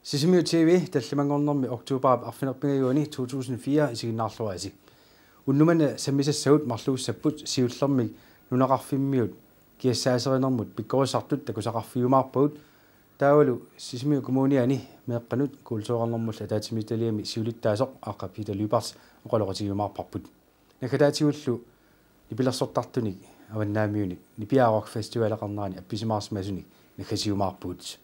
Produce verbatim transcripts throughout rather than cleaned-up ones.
Sisimiut T V tallimanngornermi oktobarip arfineq-pingajuani to tusind fire isiginnaarluarisi. Unnuk manna sammisassagut marluussapput siullermik nunaqarfimmiut kiassaaserinermut pikkorissartut takusaqarfigiumaarpagut, taavalu Sisimiut Kommuniani meeqqanut kultureqarnermullu ataatsimiititaliami siulittaasoq Aaqqaq Peter Lyberth oqaloqatigiumaarparput. Naggataatigullu nipilersortartunik avannaamiunik Nipiaa Rock Festivaleqarnerani appisimaarsimasunik naggasiumaarpugut.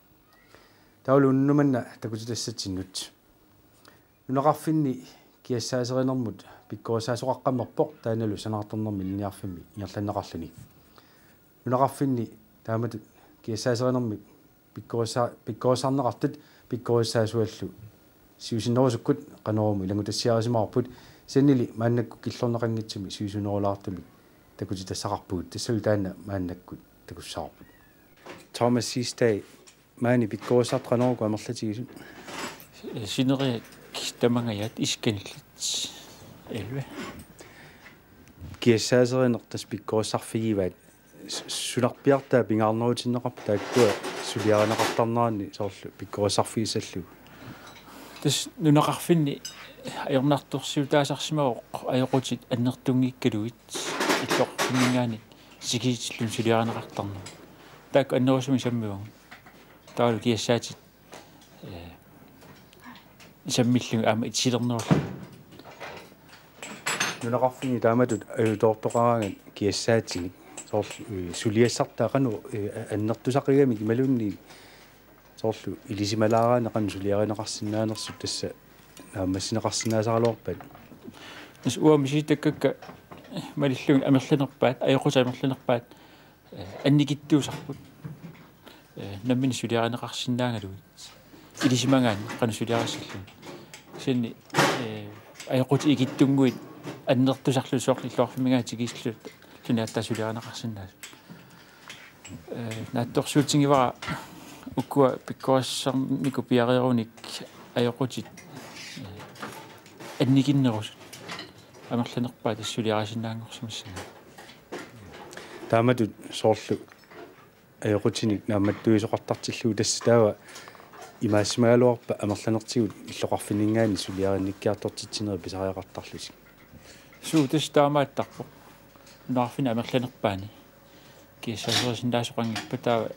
Taavalu unnuk manna takutitassatsinnut. Nunaqarfinni kiassaaserinermut pikkorissaasoqaqqammerpoq, taannalu sanaartornermi ilinniarfimmi ingerlanneqarluni. Nunaqarfinni taamatut kiassaaserinermi pikkorissa-, pikkorissarneqartut pikkorissaasuallu siusinnerusukkut Qanoruumut ilanngutassiarisimavarput, sannili maannakkut killorneqanngitsumik sivisunerulaartumik takutitassaqarpugut, tassalu taanna maannakkut takussavarput. Thomas Siegstad, maani pikkorissartut qanoruku amerlatigisut? Sineriak tamangajaat iskanillit elleve. Kiassaaserineq tassa pikkorissarfigivaat, s-, sunarpiartaa pingaarnerutinneqarpa taakkua suliarineqartarneranni soorlu pikkorissarfigissallugu? Tassa nunaqarfinni ajornartorsiutaasimavoq ajoqutit annertunngikkaluit illoqarfimminngaanniit tikisitilluni suliarineqartarnerat. Taakku annerusumik sammivagut. Taavalu kiassaatit, eh, sammillugit aamma itilernerullu. Nunaqarfinni taamatut ajutoortoqaraangat kiassaatinik soorlu, eh, suliassartaa qanoq, eh, annertusaqigamik imaluunniit soorlu ilisimalaaraanni qanoq suliarineqarsinnaanersut tassa naammassineqarsinnaasaraluarpat? Tassa uanga misilittakkakka malillugit amerlanerpaat, ajoqutit amerlanerpaat, eh, annikitsuusarput. Eh, nammineq suliarineqarsinnaagaluit. Ilisimagaanni qanoq suliarissalluni. Kisianni, eh, ajoqutit ikittunnguit annertusarlutik soorlu illoqarfimminngaanniit tikisilluni aatsaat suliarineqarsinnaasut. Eh, naatsorsuutigivara ukua pikkorissarnikut piareerunik ajoqutit, eh, annikinnerusut amerlanerpaat tassa suliarisinnaanngorsimassagai. Taamatut soorlu ajoqutinik naammattuisoqartartillugu tassa taava imaassimagaluarpa amerlanertigut illoqarfinninngaanniit suliarinnikkiartortitsinerit pisariaqartarlutik? Suu, tassa taamaattarpoq. Nunaqarfinni amerlanerpaani kiassaaserisinnaasoqanngippat taava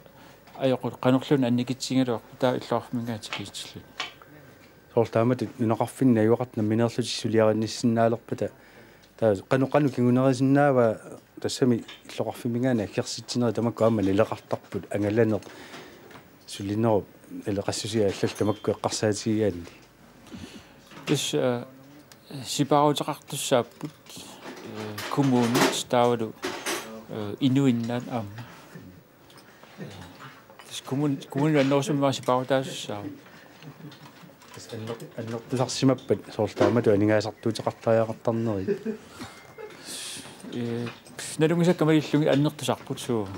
ajoqut qanorluunniit annikitsigigaluarpat taava illoqarfimminngaanniit tikisitilluni. Soorlu taamatut nunaqarfinni najugaqartut nammineerlutik suliarinnissinnaalerpata, taava qanoq, qanoq kingunerisinnaava tassami illoqarfimminngaanniit aggersitsinerit, tamakku aamma naleqartarput, angalaneq sulinerup naleqassusia allallu tamakku eqqarsaatigigaanni? Tassa, eh, sipaaruteqartussaapput, eh, kommunit taavalu, eh, inuinnaat aamma. Tassa kommun-, kommuni annerusumik sipaarutaasussaavoq. Tassa anner-, annertusarsimappat soorlu taamatut aningaasartuuteqartariaqartarnerit? Eh, nalunngisakka malillugit annertusarput, suu.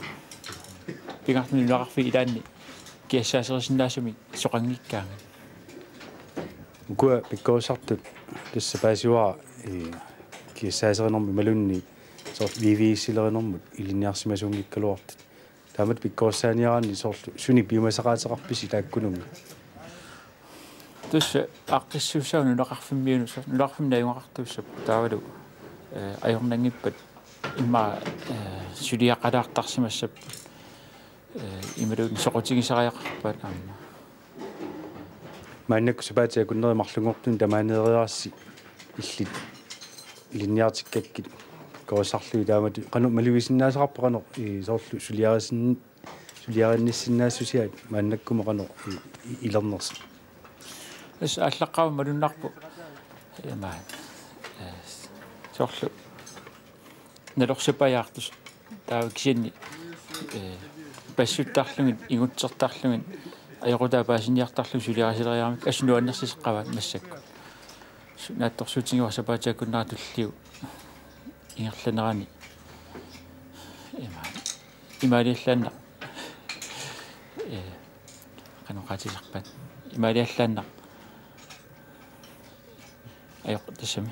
Pingaartumik nunaqarfiit ilaanni kiassaaserisinnaasamik soqanngikkaangat. Ukua pikkorissartut tassa paasivara, eh, kiassaaserinermut imaluunniit soorlu V V S-ilerinermut ilinniarsimasuunngikkaluartut. Taamatut pikkorissaaniaraanni soorlu sunik piumasaqaateqarpisi taakkununnga? Tassa aaqqissuussaagut nunaqarfimmiunut, nunaqarfimmi najugaqartuussapput taavalu, eh, ajornanngippat immaqa, eh, suliaqalaartarsimassapput, eh, imaluunniit soqutigisariaqarpaat aamma. Maannakkut sapaatip akunneri marlunngortuni tamaaneeriarassi illit ilinniartikkakkit pikkorissarlugit taamatut qanoq malugisinnaasaqarpa, qanoq, eh, soorlu suliarisin-, suliarinnissinnaassusiat maannakkumut qanoq i-, i-, ilernersut? Tassa aallaqqaammut malunnarpoq. Ima, eh, soorlu nalorsapaajaartussaq. Taava kisianni, eh, passuttarlugit, ingutsertarlugit, ajoqutaa paasiniartarlugit suliarisaleriaramikkit assut nuannersiseqqavaat massakkut. Su-, naatsorsuutigivara sapaatip akunnera tulliup ingerlanerani. Ima, imaaliallaannaq. Eh, qanoq oqaatigisarpaat. Imaaliallaannaq. Ajoq tassami.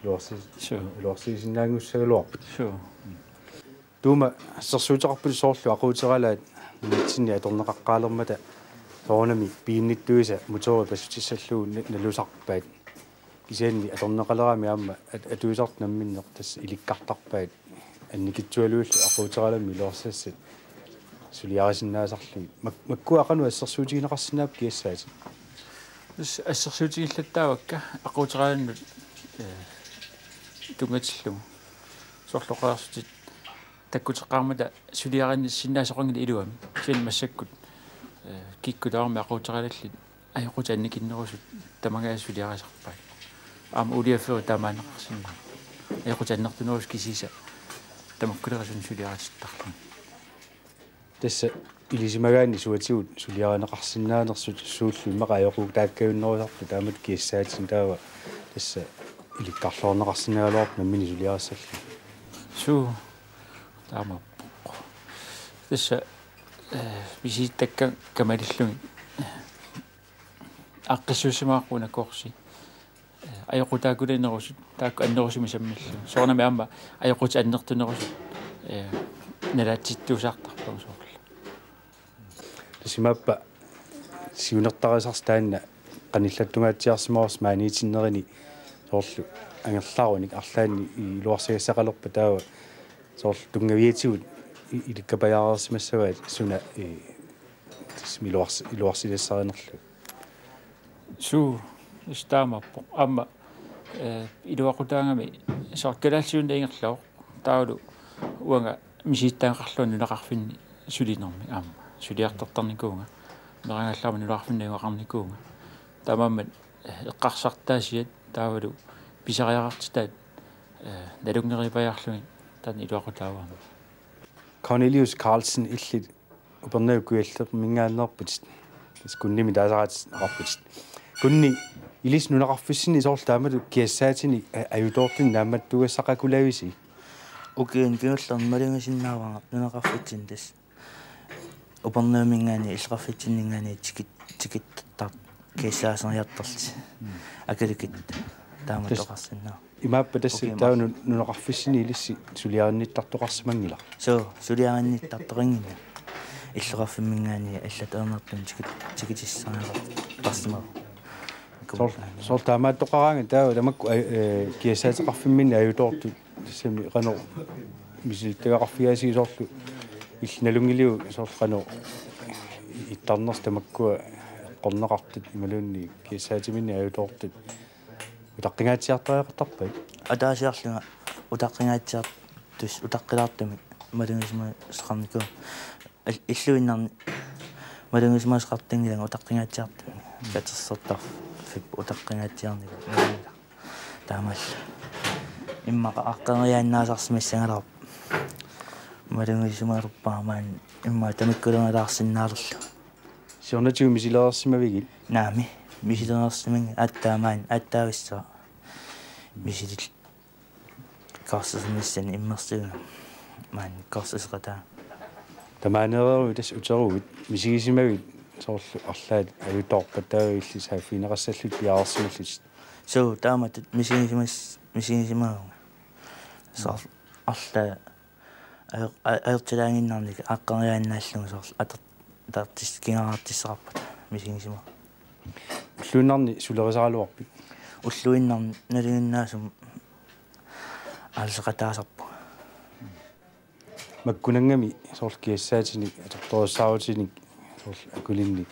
Iluarsi-, Suu. Iluarsiisinnaanngussagaluarput. Suu. Tuuma, assersuuteqarputit soorlu aquuteralaat nunatsinni atorneqaqqaalermata Soorunami piginnittuisa motorit passutissallugu na-, nalusarpaat. Kisianni atorneqalerami aamma at-, atuisartut namminneq tassa ilikkartarpaat annikitsualuillu aquuteralami iluarsassat suliarisinnaasarlugit. Mak-, makkua qanoq assersuutigineqarsinnaapput kiassaatit? Tassa assersuutigillattaavakka aquuteralannut, eh, tunngatillugu. Soorlu oqareersutit takkuteqqaarmata suliarinnissinnaasoqanngilaq iluamik. Kisianni massakkut, eh, kikkut tamarmik aquuteralallit ajoqutit annikinnerusut tamangajaasa suliarisarpaat. Aamma uuliafferi taamaanneqarsinnaavoq. Ajoqutit annertunerusut kisiisa tamakkulerusuni suliaritittarluni. Tassa ilisimagaanni suatigut suliarineqarsinnaanersut suullu immaqa ajoquutaakkajunnerusartut taamatut kiassaatinik taava tassa ilikkarluarneqarsinnaagaluarpoq nammineq suliarissallugu. Suu, taamaappoq. Tassa, eh, misilittakkakka kamalillugit aaqqissuussimagaluarpakka una kursi. Eh, ajoqutaakkulinerusut, taakku annerusumik sammillugit. Soorunami aamma ajoqutit annertunerusut, eh, nalaatsittuusaartarpagut soorlu. Tassa imaappa siunertarisarsi taanna qanillattungaatsiarsimavarsi maaniitinnerini soorlu angerlarunik arlaannik iluarsagassaqalerpat taava soorlu tunngaviatigut i-, ilikkapajaareersimassavaat suna, eh, tassa iluars-, iluarsilassarinerlugu. Suu, tassa taamaappoq. Aamma, eh, iluaqutaagami soorlu kalaallisuinnaq ingerlavoq. Taavalu uanga misilittagaqarlunga nunaqarfinni sulinermi aamma. Suliartortarnikuuvunga. Meeraagallarama nunaqarfinni najugaqarnikuuvunga. Taamaammat, eh, eqqarsartaasiat taavalu pisariaqartitaat, eh, nalunngeriipajaarlugit taanna iluaqutaavoq aamma. Cornelius Carlsen, illit Upernaviup Kujallerminngaanneerputit. Tassa Kunnimi taasaraatitit oqarputit. Kunni, ilissi nunaqarfissinni soorlu taamatut kiassaatinik a-, ajutoortunik naammattuugassaqakulavisi? Ukiuni kingullerni malugisinnaavara nunaqarfitsinni tassa Upernaviuminngaanniit illoqarfitsinninngaanniit tikit-, tikittartut kiassaaseriartorlutik. Mm. Akilikkit taamatut. Tassa oqarsinnaavoq. Imaappa tassa. Ukiumut. Taava nu-, nunaqarfissinni ilissi suliarinnittartoqarsimanngilaq? Suu, suliarinnittartoqannginnama. Illoqarfimminngaanniit allatut ajornartumik tikit-, tikitissariaqarsimavoq. Soor-, soorlu taamaattoqaraangat taava tamakku, eh, kiassaateqarfimminni ajutoortut tassami qanoq misilittagaqarfigaasiuk soorlu illit nalunngiliuk soorlu qanoq ittarnersut tamakkua eqqorneqartut imaluunniit kiassaatiminni ajutoortut utaqqingaatsiartariaqartarpai? Ataasiarlunga utaqqingaatsiartus-, utaqqilaartumik malugisimasoqarnikuuvunga. Ill-, illuinnarni malugisimasoqartanngilanga utaqqingaatsiartumik. Katersortarfik utaqqingaatsiarnikuuvoq. Taamaallu. Immaqa aaqqeriaannaasarsimassagaluarpoq. Malugisimalerpara maani immaqa tamakkuleralaarsinnaalerlugu. Siornatigut misilereersimavigit? Naamik, misilereersimanngilanga aatsaat maani, aatsaavissuaq. Misilil-, kursusernissaanut immersuugama. Maani kursuseqataa. Tamaaneereeruit tassa uteruit, misigisimavit soorlu arlaat ajutoorpat taava illit saaffigineqassallutit piareersimallutit? Suu, taamatut misigisimas-, misigisimavunga. Soorlu arlaat ajo-, a-, ajortilaaginnarnikkut aaqqeriaannaallugu soorlu ator-, atortis-, kingaartissaqarpata misigisimavunga. Ulluinnarni sulerisaraluarpit? Ulluinnarni nalinginnaasumik aalleqataasarpunga. Makkunanngami soorlu kiassaatinik atortorissaarutinnik soorlu Akulinni.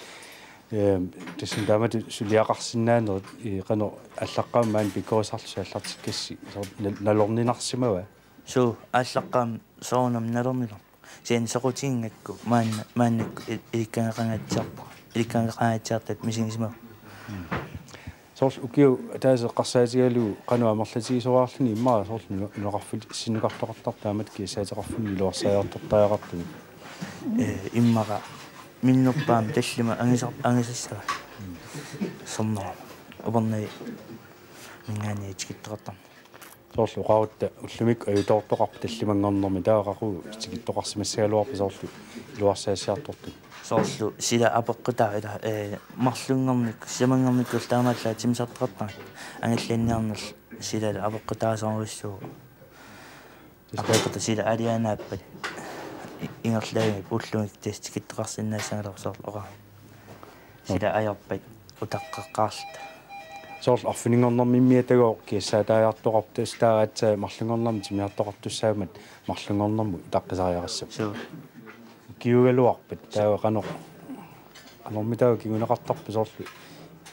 Ehm, tassani taamatut suliaqarsinnaanerit, eh, qanoq aallaqqaammut maani pikkorissarlusi aallartikkassi soorlu nal-, nalorninarsimava? Suu, aallaqqaammut soorunami nalornilerpoq. Kisianni soqutiginngikku maanna-, maannakkut il-, ilikkagaqangaatsiarpunga. Ilikkagaqangaatsiartut misigisimavunga. Soorlu ukiut ataaseq eqqarsaatigalugu qanoq amerlatigisoraarluni immaqa soorlu nu-, nunaqarfissinnukartoqartartut taamatut kiassaateqarfinni iluarsariartortariaqartuni? Eh, immaqa minnerpaamik tallimat angisar-, angisassavaat. Sornarama. Upernaviuminngaanniit tikittoqartarneq. Soorlu oqarutta ullumikkut ajutoortoqarpoq tallimanngornermi, taava qaqugu tikittoqarsimassagaluarpa soorlu iluarsaassiartortut? Soorlu sila apeqqutaavoq ila, eh, marlunngornikkut, sisamanngornikkullu taamaallaat timmisartoqartarput. Angallanniarnerlu silalu apeqqutaasorujussuuvoq. Apeqqutaa sila aalajangiippat i-, ingerlaannaq ullumikkut tassa tikittoqarsinnaassagaluarpoq soorlu oqarama. Sila ajorpat utaqqeqqaarluta. Soorlu arfininngornermimmiattagooq kiassaataajartoqartut, tassa taava aatsaat marlunngornermi timiartoqartussaammat marlunngornermut utaqqisariaqassapput. Suu. Ukiuugaluarpat taava qanoq, qanormitaava kinguneqartarpa soorlu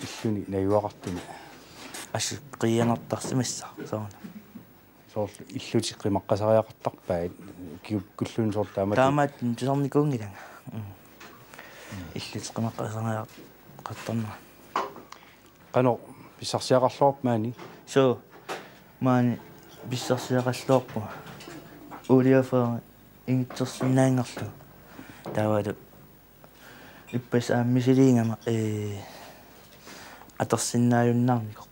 illuni najugaqartuni? Assut qiianartarsimassaaq soorlu. Soorlu illutik qimaqqasariaqartarpaat ukiukkulluunniit soorlu taamatut? Taamaattumik tusarnikuunngilanga. Mm. Illutik qimaqqasariaqartarnerat. Qanoq pissarsiaqarluarpa maani? Suu, maani pissarsiaqarluarpunga. Olivia Frederik ingitsersinnaanngorlugu. Taavalu ippassaq aamma misiliigama, ee, atorsinnaajunnaarnikoq.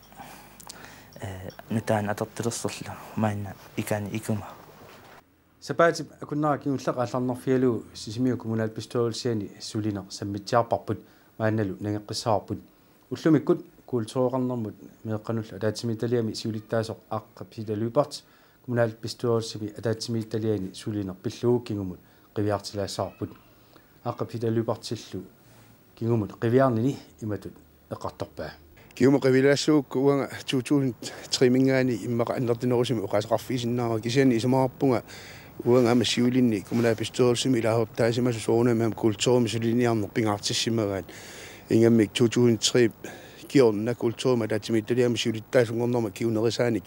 Ee, nutaanik atortulersorlu maanna ikani ikuma. Sapaatip akunnera kingulleq aallarnerfigalugu Sisimiut kommunalbestyrelsiani sulineq sammitsiarparput, maannalu nangeqqissavarput. Ullumikkut kultureqarnermut meeqqanullu ataatsimiititaliami siulittaasoq Aqqap Peter Lyberth kommunalbestyrelsimi ataatsimiititaliani sulineq pillugu kingumut qiviartilaassavarput. Aqqap Peter Lyberthillu kingumut qiviarnini imatut eqqartorpaa. Kingumut qivilaassuugukku uanga to tusind tre-minngaanniit immaqa annertunerusumik oqaaseqarfigisinnaavara, kisianni isumaqarpunga uanga aamma siulinni kommunalbestyrelsimi ilaasortaasimasoq soorunami aamma kulturimik suliniarneq pingaartissimagaat. Ingammik to tusind tre kingorna kulturimik ataatsimiititaliami siulittaasunngornerma kingunerisaanik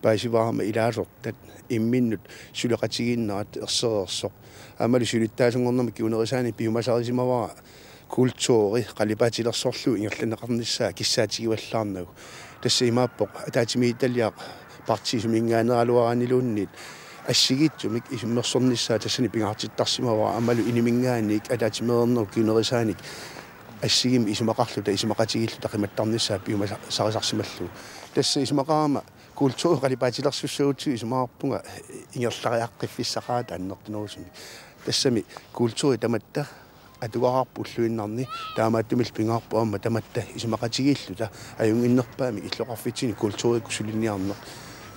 paasivara aamma ilaasortat imminnut suleqatigiinnerat ersereersoq. Aammalu siulittaasunngornerma kingunerisaanik piumasarisimavara kulturi qalipaatilersorlugu ingerlanneqarnissaa kissaatigivallaarnagu. Tassa imaappoq ataatsimiititaliaq partiit suminngaanneeraluaraanniluunniit assigiinngitsumik isummersornissaa tassani pingaartittarsimavara, aammalu iniminngaanniit ataatsimeereernerup kingunerisaanik assigiimmik isumaqarluta isumaqatigiilluta qimattarnissaa piumasarisarsimallugu. Tassa isumaqarama kulturi qalipaatilersussagutsigu isumaqarpunga ingerlariaqqiffissaqarata annertunerusumik. Tassami kulturi tamatta atugaqarpoq ulluinnarni, taamaattumillu pingaarpoq aamma tamatta isumaqatigiilluta ajunnginnerpaamik illoqarfitsinni kulturikkut suliniarneq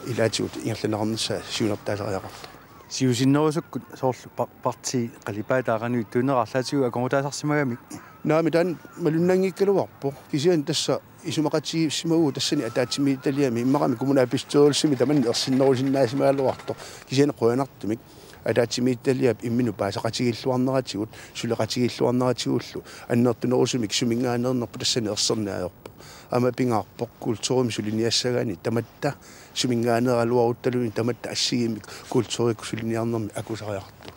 ilaatigut ingerlanneqarnissaa siunertaasariaqartoq. Siusinnerusukkut soorlu pa-, partiit qalipaataat qanoq ittuunerat arlaatigut akornutaasarsimagamik? Naamik, taanna malunnanngikkaluarpoq. Kisianni tassa isumaqatigiissimavugut tassani ataatsimiititaliami, immaqami kommunalbestyrelsimi tamanna ersinnerusinnaasimagaluartoq. Kisianni qujanartumik ataatsimiititaliap imminut paasaqatigiilluarneratigut, suleqatigiilluarneratigullu annertunerusumik suminngaanneernerput tassani erserneq ajorpoq. Aamma pingaarpoq kulturimik suliniassagaanni tamatta suminngaanneeraluaruttaluunniit tamatta assigiimmik kulturikkut suliniarnermik akusariaqartoq.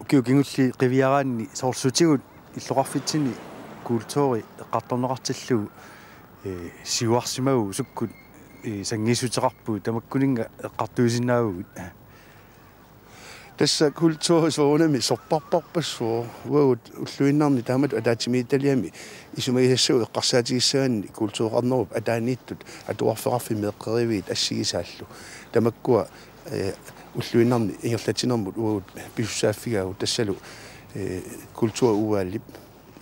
Ukiut kingulliit qiviaraanni soorlu sutigut illoqarfitsinni kulturi eqqartorneqartillugu, ee, siuarsimavugut, sukkut, ee, sanngiissuteqarpugut, tamakkuninnga eqqartuisinnaavugut? Tassa kulturi soorunami sorpassuarpassuuvoq, uagut ulluinnarni taamatut ataatsimiititaliami isumagisassagut eqqarsaatigissagaanni kultureqarnerup ataaniittut atuarfeqarfimmik meeqqeriviit assigisaallu. Tamakkua, ee, ulluinnarni ingerlatsinermut uagut pisussaaffigaagut, tassalu, ee, kulturudvalgip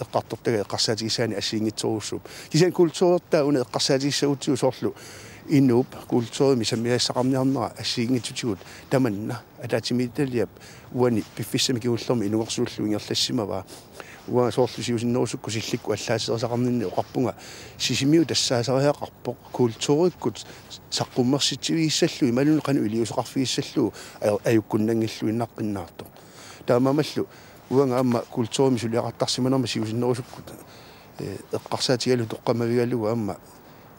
eqqartortagaq eqqarsaatigissagaanni assigiinngitsorujussuuvoq. Kisianni kulturertaa una eqqarsaatigissagutsigu soorlu inuup kulturimik sammisassaqarniarnera assigiinngitsutigut tamanna ataatsimiititaliap uani piffissami kingullermi ilungersunullugu ingerlassimavaa. Uanga soorlu siusinnerusukkut Sillikkut allaaserisaqarninni oqarpunga Sisimiut tassaasariaqarpoq kulturikkut saqqummersitsivigissallugu imaluunniit qanoq iliuuseqarfigissallugu aj-, ajukkunnanngilluinnaqqinnaartoq. Taamaammallu uanga aamma kulturimik suliaqartarsimanerma siusinnerusukkut, ee, eqqarsaatigalugu toqqammavigalugu aamma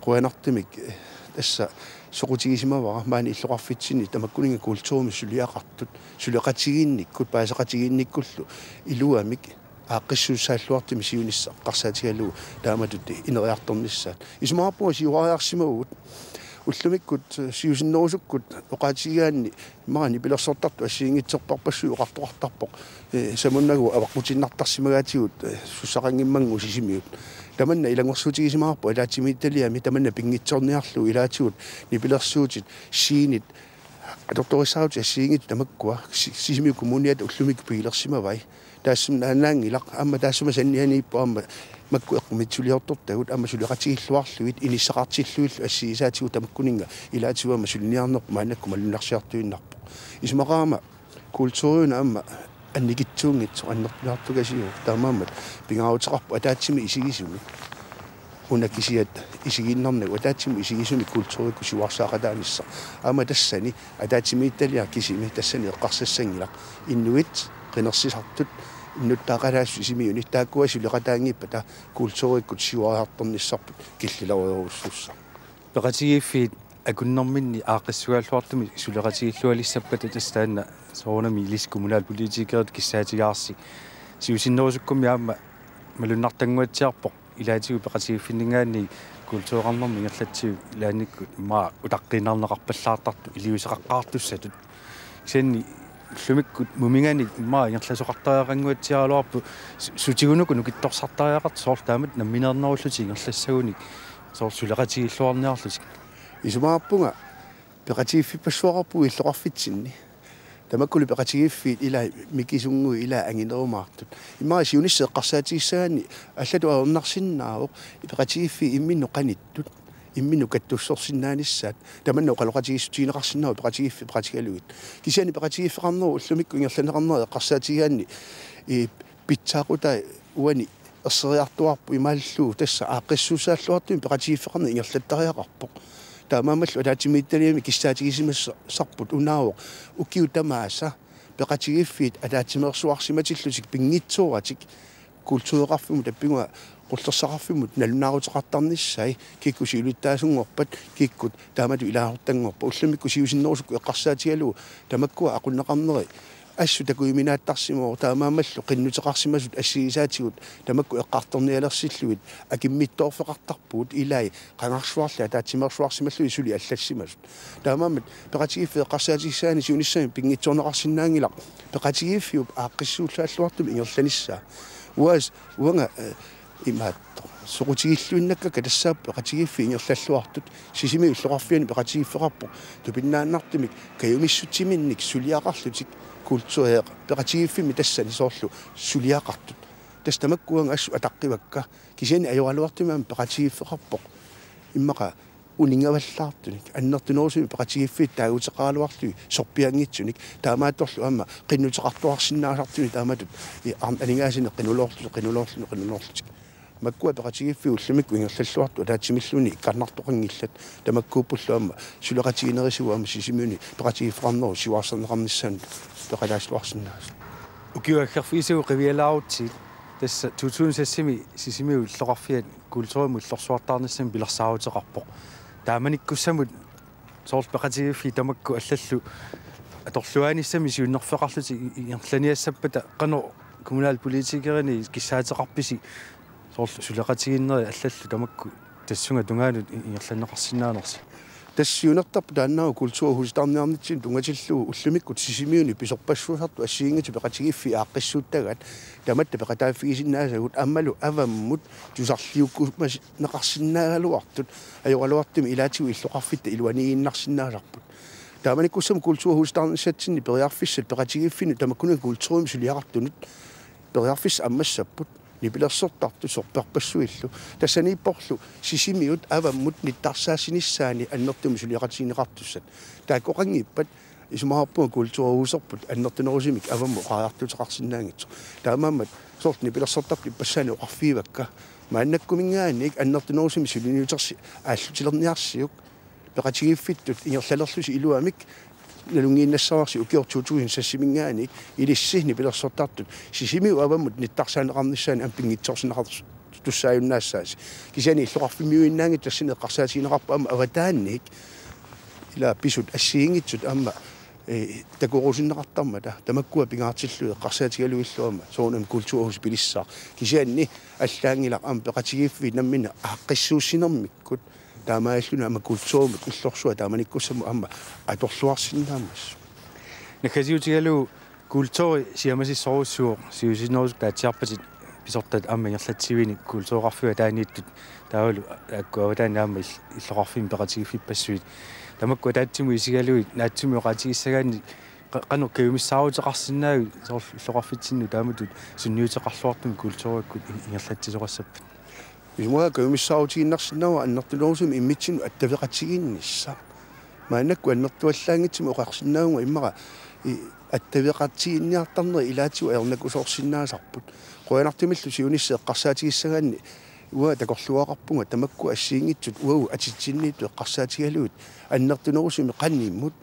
qujanartumik, ee, tassa soqutigisimavara maani illoqarfitsinni tamakkuninnga kulturimik suliaqartut, suleqatigiinnikkut, paasaqatigiinnikkullu iluamik aaqqissuussaalluartumik siunissaq eqqarsaatigalugu taamatut ineriartornissaat. Isumaqarpunga siuariarsimavugut. Ullumikkut, ee, siusinnerusukkut oqaatigigaanni maani nipilersortartut assigiinngitsorpassuit oqartoqartarpoq, ee, samunnagu avaqqutiinnartarsimagaatigut, ee, sussaqanngimmagu Sisimiut. Tamanna ilungersuutigisimavarput ataatsimiititaliami, tamanna pinngitsoorniarlugu ilaatigut nipilersuutit, scenit, atortorissaarutit assigiinngitsut tamakkua, Si-, Sisimiut Kommuniata ullumikkut pigilersimavai. Taassuma naannaanngilaq, aamma taassuma sannianiippoq aamma makku eqqumiitsuliortortagut aamma suleqatigiilluarlugit inissaqartillugillu assigisaatigut tamakkuninnga ilaatigut aamma suliniarnerput maannakkut malunnarsiartuinnarpoq. Isumaqarama kulturiuna aamma annikitsuunngitsoq annertunaartugasiuvoq. Taamaammat pingaaruteqarpoq ataatsimik isigisumik, una kisiat isigiinnarnagu, ataatsimik isigisumik kulturikkut siuarsaaqataanissaq. Aamma tassani ataatsimiititaliaq kisimi tassani eqqarsassanngilaq. Inuit qinersisartut innuttaaqataassut Sisimiuni taakkua suleqataanngippata kulturikkut siuariartornissarput killilerujorujussuussaq. Peqatigiiffiit akunnerminni aaqqissugalluartumik suleqatigillualissappata tassa taanna soorunami ilissi kommunalpolitikeritut kissaatigaarsi. Siusinnerusukkummi aamma malunnartannguatsiarpoq ilaatigut peqatigiiffinninngaanniit kultureqarnermut ingerlatsiviup ilaannikkut immaqa utaqqiinnarneqarpallaartartut iliuuseqaqqaartussatut. Kisianni ullumikkut mumigaanni immaqa ingerlasoqartariaqannguatsiaraluarpoq su-, sutigut uku nukittorsartariaqartut soorlu taamatut nammineernerullutik ingerlassagunik soorlu suleqatigilluarniarlutik. Isumaqarpunga peqatigiiffippassuaqarpugut illoqarfitsinni. Tamakkulu peqatigiiffiit ilai mikisunnguit ilai anginerumaartut. Immaqa siunissaq eqqarsaatigissagaanni allatut ajornarsinnaavoq peqatigiiffiit imminnut qanittut, imminnut kattussersinnaanissaat, tamanna oqaloqatigiissutigineqarsinnaavoq peqatigiiffiit peqatigalugit. Kisianni peqatigiiffeqarnerup ullumikkut ingerlanneqarnera eqqarsaatigigaanni, ii, pitsaaqutai uani erseriartuaarput imaallugu tassa aaqqissuussaalluartumik peqatigiiffeqarneq ingerlattariaqarpoq. Taamaammallu ataatsimiititaliami kissaatigisimassarput unaavoq ukiut tamaasa peqatigiiffiit ataatsimeersuarsimatillutik pinngitsooratik kultureqarfimmut tappikua qullersaqarfimmut nalunaaruteqartarnissai kikkut siulittaasunngorpat kikkut taamatut ilaasortanngorpat ullumikkut siusinnerusukkut eqqarsaatigalugu tamakkua aqunneqarneri assut takujuminaattarsimavoq taamaammallu qinnuteqarsimasut assigisaatigut tamakku eqqartornialersillugit akimmittoorfeqartarpugut ilai qangarsuarli ataatsimeersuarsimallugit suli allassimasut. Taamaammat peqatigiiffiit eqqarsaatigissagaanni siunissami pinngitsoorneqarsinnaanngilaq peqatigiiffiup aaqqissuussaalluartumik ingerlanissaa. Uas-, uanga, eh, imaattoq. Soqutigilluinnakkakka tassaapput peqatigiiffiit ingerlalluartut. Sisimiut illoqarfiani peqatigiiffeqarpoq. Tupinnaannartumik kajumissutsiminnik suliaqarlutik kultureq peqatigiiffimmi tassani soorlu suliaqartut. Tassa tamakku uanga assut ataqqivakka. Kisianni ajoraluartumik aamma peqatigiiffeqarpoq. Immaqa uninngavallaartunik, annertunerusumik peqatigiiffiit taaguuteqaraluarlugit sorpianngitsunik, taamaattorlu aamma qinnuteqartuarsinnaasartunik taamatut i-, arn-, aningaasanik qinuloorlutik, qinuloorlutik, qinuloorlutik. Makkua peqatigiiffiit ullumikkut ingerlalluartut ataatsimilluunniit ikkarnartoqanngillat, tamakkuuppullu aamma suleqatiginerisigut aamma Sisimiuni peqatigiiffeqarnerup siuarsarneqarnissaanut peqalaassuarsinnaasut. Ukiut aggerfigisagut qivialaarutsigit, tassa to tusind seksimi Sisimiut illoqarfiat kulturimut illorsuartaarnissamut pilersaaruteqarpoq. Taamanikkussamut soorlu peqatigiiffiit tamakku allallu atorluaanissami siunnerfeqarlutik i-, i-, ingerlaniassappata qanoq kommunalpolitikerinit kissaateqarpisi soorlu suleqatigiinnerit allallu tamakku tassunga tungaanut i-, ingerlanneqarsinnaanersi? Tassa siunertarpoq taanna kulturhusitaarniarnitsinni tunngatillugu ullumikkut Sisimiuni pisorpassuusartut assigiinngitsut peqatigiiffiit aaqqissuuttagaat tamatta peqataaffigisinnaasagut aammalu avammut tusarliukkumaneqarsinnaagaluartut ajoraluartumik ilaatigut illoqarfitta iluaniiginnarsinnaasarput. Taamanikkussamut kulturhusitaarnissatsinni periarfissat peqatigiiffinnut tamakkununnga kulturimut suliaqartunut periarfissat ammassapput. Nipilersortartut sorpassuillu. Tassaniipporlu Sisimiut avammut nittarsaassinissaanni annertuumik suliaqartigineqartussat. Taakkoqanngippat isumaqarpunga kulturhuserput annertunerusumik avammut oqariartuuteqarsinnaanngitsoq. Taamaammat soorlu nipilersortartut ippassaanik oqarfigivakka. Maannakkuminngaanniit annertunerusumik suliniutersi aallutilerniarsiuk. Peqatigiiffittut ingerlalerlusi iluamik nalunngiinnassavarsi ukioq to tusind seksiminngaanniit ilissi nipilersortartut Sisimiut avammut nittarsaaneqarnissaannik aamma pinngitsoorsinneqartussaajunnaassaasi. Kisianni illoqarfimmiuinnaanngitsoq tassani eqqarsaatigineqarpoq aamma avataaniit ila pisut assigiinngitsut aamma, eh, takorusunneqartarmata tamakkua pingaartillugit eqqarsaatigalugillu aamma soorunami kulturhus pilissaaq. Kisianni allaanngilaq aamma peqatigiiffiit namminneq aaqqissuussinermikkut taamaalilluni aamma kulturimut illorsuaq taamanikkussamut aamma atorluarsinnaammassuk. Naggasiutigalugu kulturi siamasissorujussuuvoq siusinnerusukkut taatsiarpatit pisortat aamma ingerlatsivinik kultureqarfiup ataaniittut taavalu taakku avataani aamma ill-, illoqarfimmi peqatigiiffippassuit. Tamakku ataatsimut isigalugit naatsumik oqaatigissagaanni qa-, qanoq kajumissaaruteqarsinnaavit soorlu illoqarfitsinnut taamatut sunniuteqarluartumik kulturikkut i-, ingerlatsisoqassappat? Isumaqarpunga kajumissaarutigiinnarsinnaavoq annertunerusumik immitsinnut attaveqatigiinnissaq. Maannakkut annertuallaanngitsumik oqarsinnaavunga immaqa i-, Attaveqatigiinniartarnerit ilaatigut ajornakusoorsinnaasarput. Qujanartumillu siunissaq eqqarsaatigissagaanni uanga takorluugaqarpunga tamakku assigiinngitsut uagut atitsinniittut eqqarsaatigalugit annertunerusumik qanimmut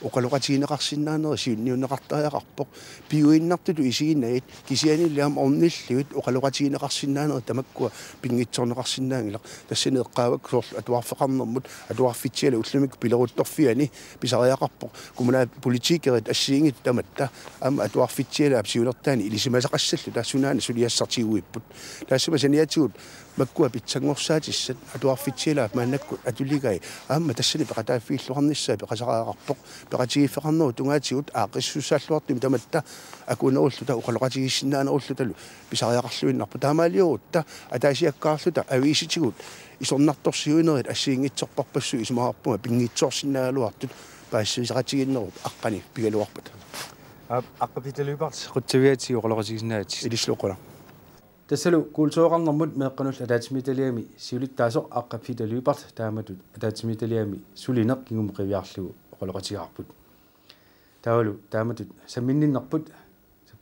oqaloqatigineqarsinnaanerit siunniunneqartariaqarpoq. Piuinnartutut isiginagit kisiannili aamma ornillugit oqaloqatigineqarsinnaanerit tamakkua pinngitsoorneqarsinnaanngilaq. Tassani eqqaavakka soorlu atuarfeqarnermut, atuarfitsialap ullumikkut pileruttorfiani pisariaqarpoq. Kommunalpolitikerit assigiinngitsut tamatta aamma atuarfitsialaap siunertaani ilisimasaqassalluta sunaana suliassartiguipput. Taassuma saniatigut makkua pitsanngorsaatissaat atuarfitsialaap maannakkut atuligai aamma tassani peqataaffigilluarnissaa peqasariaqarpoq. Peqatigiiffeqarnerup tungaatigut aaqqissuussaalluartumik tamatta akuunerulluta oqaloqatigiissinnaanerullutalu pisariaqarluinnarpoq. Taamaaliorutta ataasiakkaarluta aviisitigut isornartorsiuinerit assigiinngitsorparpassuit isumaqarpunga pinngitsoorsinnaagaluartut paasisaqatigiinnerup aqqani pigaluarpata. Aap, Aqqa Peter Lyberth, qutsavigaatigut oqaloqatigisinnaagatsigu. Ilissi qujanaq. Tassalu kultureqarnermut meeqqanullu ataatsimiititaliami siulittaasoq Aqqa Peter Lyberth taamatut ataatsimiititaliami sulineq kingumut qiviarlugu oqaloqatigaarput. Taavalu taamatut samminninnerput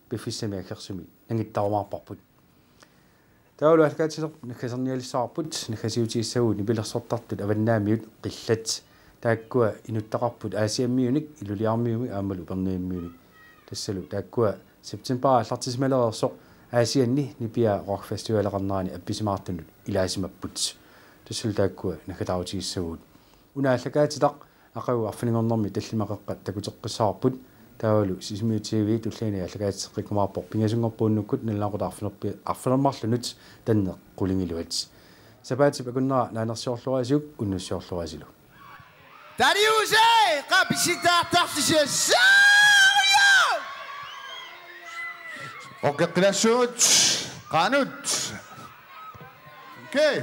piffissami aggersumi nangittarumaarparput. Taavalu aallakaatitsineq naggasernialissavarput, naggasiutigissagutsigu nipilersortartut avannaamiut qillat. Taakkua inuttaqarput Aasiammiunik, Ilulissarmiumik aammalu Upernaviummiunik. Tassalu taakkua september aallartisimalereersoq Aasianni nipiaa rockfestivaleqarnerani appisimaartunut ilaasimapput. Tassalu taakkua naggataarutigissagutsigu. Una aallakaatitaq aqagu arfininngornermi tallimaqeqqat takuteqqissavarput, taavalu Sisimiut T V tulliani aallakaatitseqqikkumaarpoq pingasunngorpat unnukkut nalunaaqutaq arfinerpi-, arfineq-marlunut tanneq qulingiluat. Sapaatip akunnera naanersiorluarisiuk unnussiorluarisilu. Tariuse, qapisittaartartusi saariu! Okkeqqilassut, qaanut. Okay.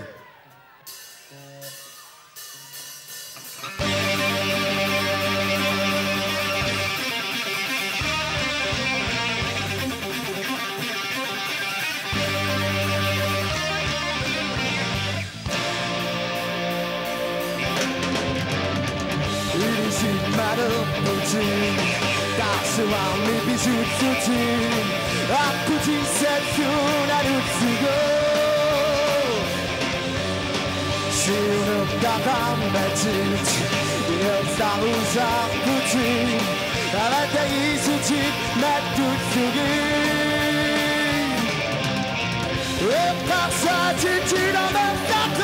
Ilisimalerputit, taarsuarmi pisuttutit, aqqutissat suunaluttugut. Siunertaqarmatit, inertarusarputit, avatagiissutit mattussugit. Eqqarsaatitit amerlaqaat,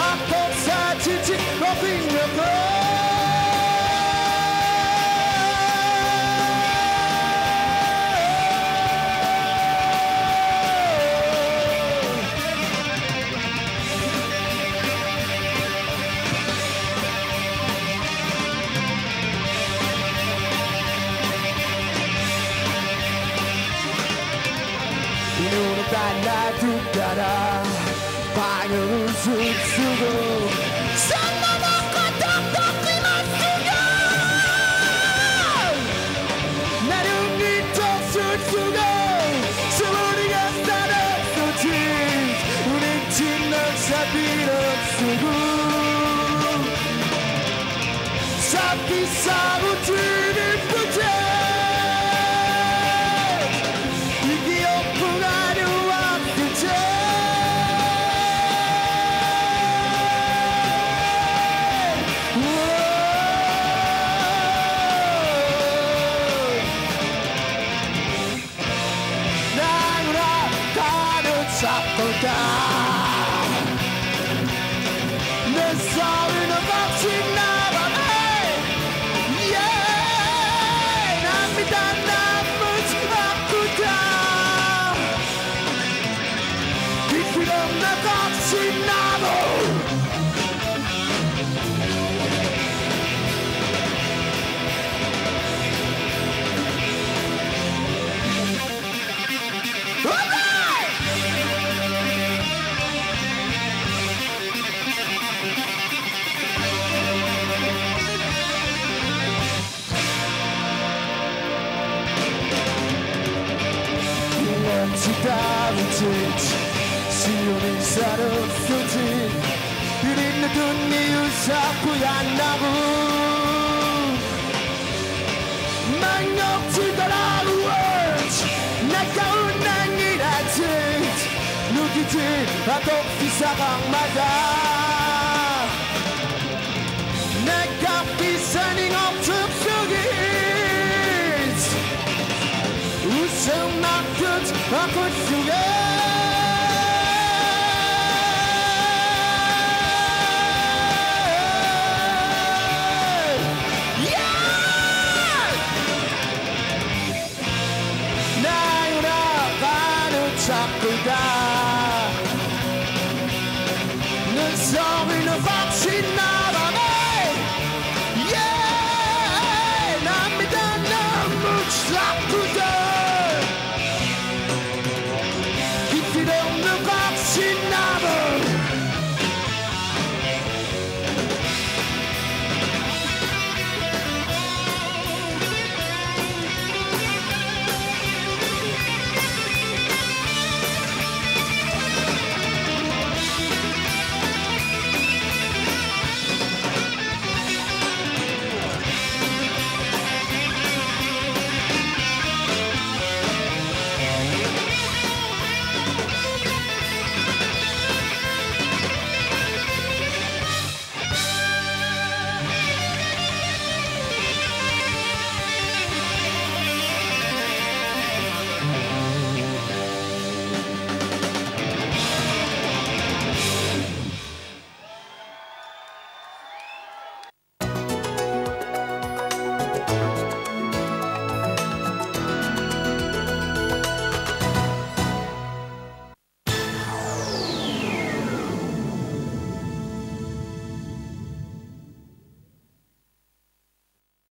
aqqusaatitit oqinneqaat. Inuunertaannaatut tara, paangerusuttugut. Sanna naqqattartaqqimassugut. Nalunngitsorsugut, sumuligassanersutit, unitsinneq sapilersugut. Sapissaarutigipput, ikiorpunganuartut. Naagga qaanut saqqutaa. Nassaarineqarsinnaavara. Yeah, nammineq taanna ammut aqqutaa. Ikiorneqarsinnaavoq. Sitaavutit, siunissalersutit, ilinni tunniussaq qujanaruk. Atorfissaqarmata nakkarfissanik orterlugit usernaartut aqullugit.